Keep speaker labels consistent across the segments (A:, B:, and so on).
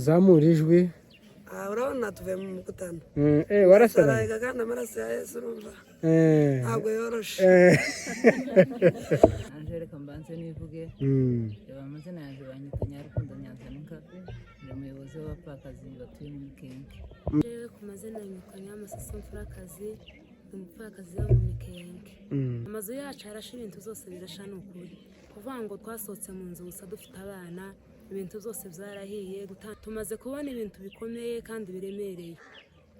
A: Zamura ijwi.
B: Aha urabona tuvuye mu mukutano.
A: Warasaraye.
B: Sarayika kandi amaraso ya Yesu urumva ntabwo yoroshe.
C: Angelique, mbanze nivuge. Reba, amazina yanjye banyita Nyarukundo Nyanzaninka, ndi umuyobozi w'abapfakazi batuye mu Mikenke.
D: Jewe ku mazina yitwa Nyamasasa Mfurakazi, ni umupfakazi wo mu Mikenke. Amazu yacu arasha, ibintu byose birasha. Ni ukuri kuvuga ngo twasohotse mu nzu gusa dufite abana, ibintu byose byarahiye. Tumaze kubona ibintu bikomeye kandi biremereye.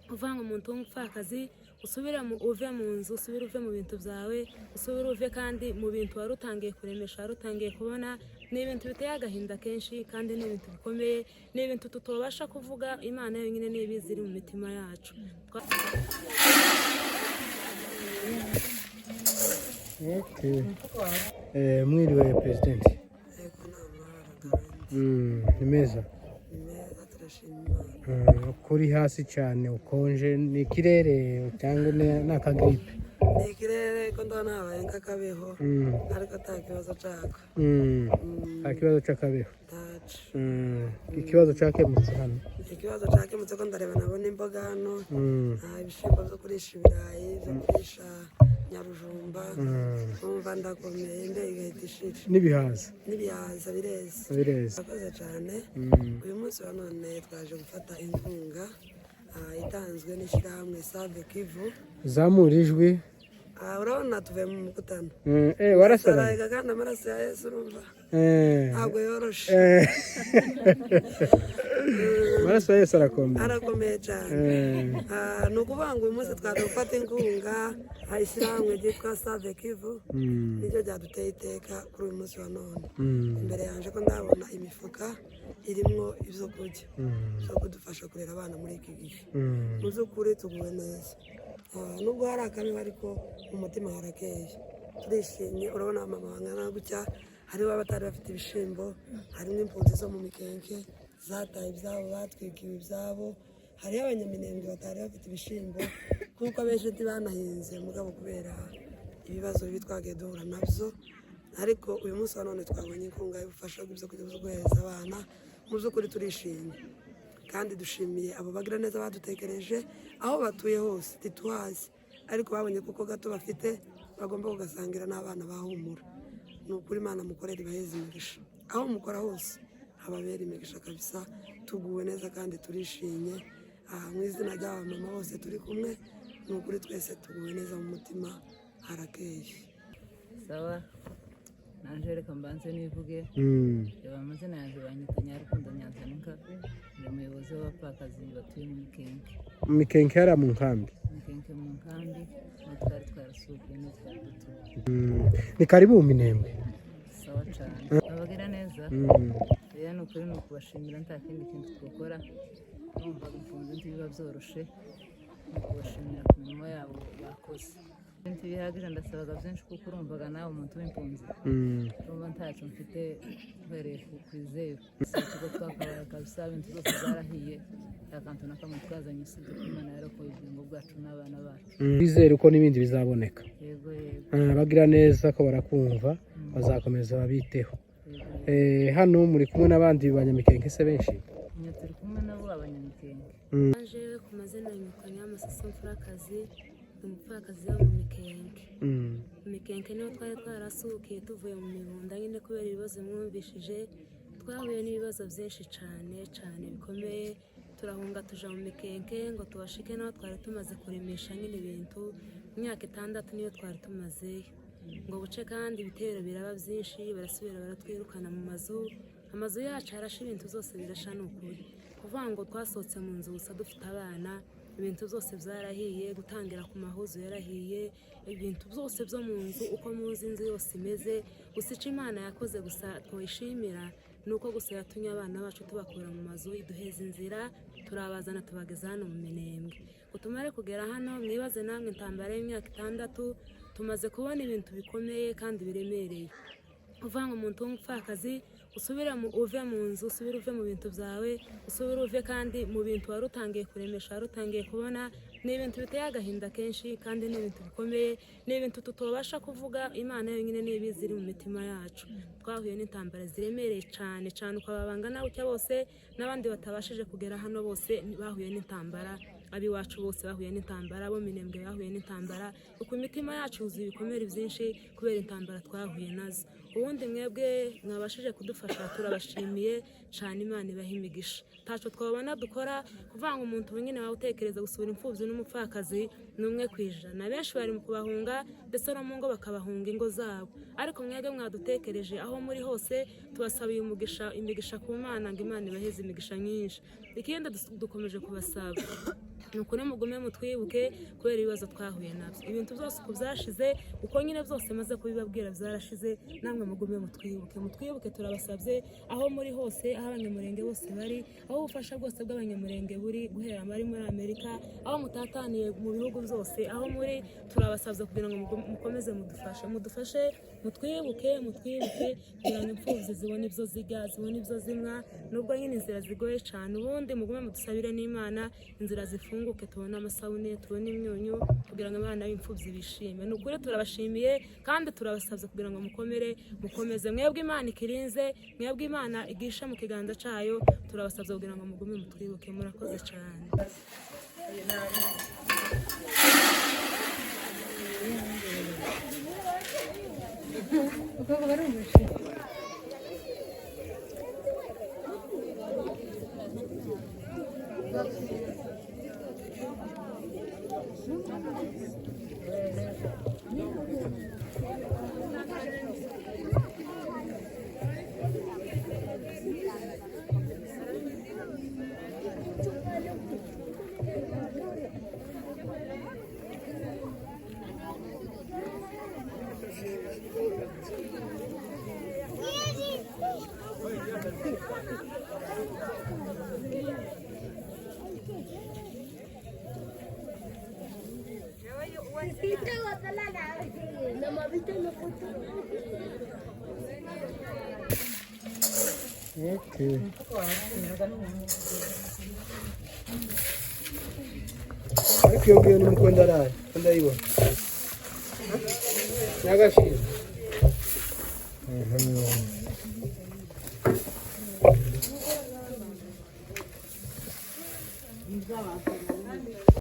D: Kuvuga ngo umuntu w'umupfakazi usubire uve mu nzu, usubire uve mu bintu byawe, usubire uve kandi mu bintu wari utangiye kuremesha, wari utangiye kubona, ni ibintu biteye agahinda kenshi kandi ni ibintu bikomeye, ni ibintu tutobasha kuvuga. Imana yonyine niyo ibizi iri mu mitima yacu.
A: Okay. Mwiriwe president.
B: Yego, ni amahoro kandi.
A: Ni meza.
B: Ni meza, turashima Imana.
A: Kuri hasi cyane ukonje, ni ikirere cyangwa ni akagripe?
B: Ni ikirere, ko ndabona habaye nk'akabeho, ariko nta kibazo cako.
A: Nta kibazo cy'akabeho?
B: Ntaco.
A: Ikibazo cyakemutse hano?
B: Ikibazo cakemutse, ko ndareba nabona imboga hano, nta ibishyimbo byo kurisha, ibirayi byo kurisha, nyarujumba. Numva ndakomeye, imbeho igahita ishira.
A: N'ibihaza?
B: N'ibihaza bireze.
A: Bireze.
B: Murakoze cyane. Uyu munsi wa none twaje gufata inkunga itanzwe n'ishyirahamwe Save Kivu.
A: Zamura ijwi.
B: Aha urabona tuvuye mu mukutano.
A: Warasaraye.
B: Sarayika kandi amaraso ya Yesu urumva ntabwo yoroshe.
A: Amaraso ya Yesu arakomeye.
B: Arakomeye cyane. Ni ukuvuga ngo uyu munsi twaje gufata inkunga, ishyirahamwe ryitwa Save Kivu niryo ryaduteye iteka kuri uyu munsi wa none. Imbere yanjye ko ndabona imifuka irimo ibyo kurya byo kudufasha kurera abana muri iki gihe. Mu by'ukuri tuguwe neza. Nubwo hari akabi, ariko mu mutima harakeye, turishimye. Urabona mama bangana gutya, hariho abatari bafite ibishyimbo, harimo impunzi zo mu Mikenke zataye ibyabo, batwikiwe ibyabo, hariho abanyaminembwe batari bafite ibishyimbo, kuko abenshi ntibanahinze mugabo kubera ibibazo bibi twagiye duhura nabyo. Ariko uyu munsi wa none twabonye inkunga y'ubufasha bw'ibyo kurya byo guhereza abana. Mu by'ukuri turishimye kandi dushimiye abo bagira neza badutekereje aho batuye hose. Ntituhazi, ariko babonye kuko gato bafite bagomba kugasangira n'abana bahumura. Ni ukuri Imana mukorera ibaheze imigisha, aho mukora hose hababera imigisha kabisa. Tuguwe neza kandi turishimye. Aha mu izina ry'aba mama bose turi kumwe, ni ukuri twese tuguwe neza, mu mutima harakeye.
C: Sawa, Angelique, mbanze nivuge. Reba, amazina yanjye banyita Nyarukundo Nyanzaninka, ndi umuyobozi w'abapfakazi batuye mu Mikenke.
A: Mu Mikenke hariya mu nkambi?
C: Mikenke mu nkambi, niho twari twarasukuye, niho twari dutuye.
A: Ni karibu mu Minembwe.
C: Sawa cyane, abagira neza. Rero ni ukuri ni ukubashimira, nta kindi kintu twakora. Numvaga impunzi ntibiba byoroshe, ni ukubashimira ku mirimo yabo bakoze. Ntibihagije, ndasabaga byinshi, kuko urumvaga nawe umuntu w'impunzi, urumva ntacyo mfite uhereye ku izeru. Si ikigo twakabaye kabisa, ibintu byose byarahiye, nta kantu na kamwe twazanye usibye ko Imana yarokoye ubugingo bwacu n'abana bacu.
A: Bizere ko n'ibindi bizaboneka.
C: Yego yego.
A: Abagira neza ko barakumva, bazakomeza babiteho.
C: Yego.
A: Hano muri kumwe n'abandi banyamikenke se benshi?
C: Nyine turi kumwe nabo abanyamikenke.
D: Jewe ku mazina yitwa Nyamasasa Mfurakazi, ni umupfakazi wo mu Mikenke. Mu Mikenke niho twari twarasuhukiye tuvuye mu Mibunda nyine kubera ibibazo mwumvishije. Twahuye n'ibibazo byinshi cyane cyane bikomeye, turahunga tuja mu Mikenke ngo tubashike naho twari tumaze kurimisha nyine ibintu. Imyaka 6 niyo twari tumazeyo ngo buce, kandi ibitero biraba byinshi, barasubira baratwirukana mu mazu. Amazu yacu arasha, ibintu byose birasha. Ni ukuri kuvuga ngo twasohotse mu nzu gusa dufite abana, ibintu byose byarahiye, gutangira ku mahuzu yarahiye, ibintu byose byo mu nzu uko muzi inzu yose imeze. Gusa icyo Imana yakoze gusa twishimira ni uko gusa yatumye abana bacu tubakura mu mazu, iduheza inzira, turabazana tubageza hano mu Minembwe. Ngo tumare kugera hano, mwibaze namwe intambara y'imyaka 6, tumaze kubona ibintu bikomeye kandi biremereye. Kuvuga ngo umuntu w'umupfakazi Usubire uve mu nzu, usubire uve mu bintu byawe, usubire uve kandi mu bintu wari utangiye kuremesha, wari utangiye kubona. Ni ibintu biteye agahinda kenshi kandi ni ibintu bikomeye, ni ibintu tutobasha kuvuga. Imana yonyine niyo ibizi iri mu mitima yacu. Twahuye n'intambara ziremereye cyane cyane, uko bangana gutya bose n'abandi batabashije kugera hano bose bahuye n'intambara. Ab'iwacu bose bahuye n'intambara, abo Minembwe bahuye n'intambara. Uko imitima yacu yuzuye ibikomere byinshi kubera intambara twahuye nazo. Ubundi mwebwe mwabashije kudufasha, turabashimiye cyane, Imana ibaha imigisha. Ntacyo twabona dukora. Kuvuga ngo umuntu nyine wawe utekereza gusura imfubyi n'umupfakazi ni 1%. Benshi bari mu kubahunga, ndetse no mu ngo bakabahunga ingo zabo, ariko mwebwe mwadutekereje aho muri hose, tubasabiye umugisha, imigisha ku Mana, ngo Imana ibaheze imigisha myinshi. Ikindi dukomeje kubasaba ni ukuri mugume mutwibuke kubera ibibazo twahuye nabyo. Ibintu byose uko byashize, uko nyine byose maze kubibabwira byarashize, namwe mugume mutwibuke, mutwibuke, turabasabye aho muri hose, aho Abanyamurenge bose bari, aho ubufasha bwose bw'Abanyamurenge buri, guhera abari muri Amerika, aho mutataniye mu bihugu byose, aho muri, turabasabye kugira ngo mukomeze mudufashe, mudufashe, mutwibuke, mutwibuke, kugira ngo imfubyi zibone ibyo zirya, zibone ibyo zinywa, nubwo nyine inzira zigoye cyane. Ubundi mugume mudusabire n'Imana inzira zifunguke, tubone amasabune, tubone imyunyu, kugira ngo abana b'imfubyi bishime. Ni ukuri turabashimiye kandi turabasabye kugira ngo mukomere, mukomeze. Mwebwe Imana ikirinze, mwebwe Imana igisha mu kiganza cyayo, turabasabye kugira ngo mugume mutwibuke. Murakoze cyane.
A: Okay. Ariko iyo ngiyo ni mukunda araye, ndayibona. Nyagashira.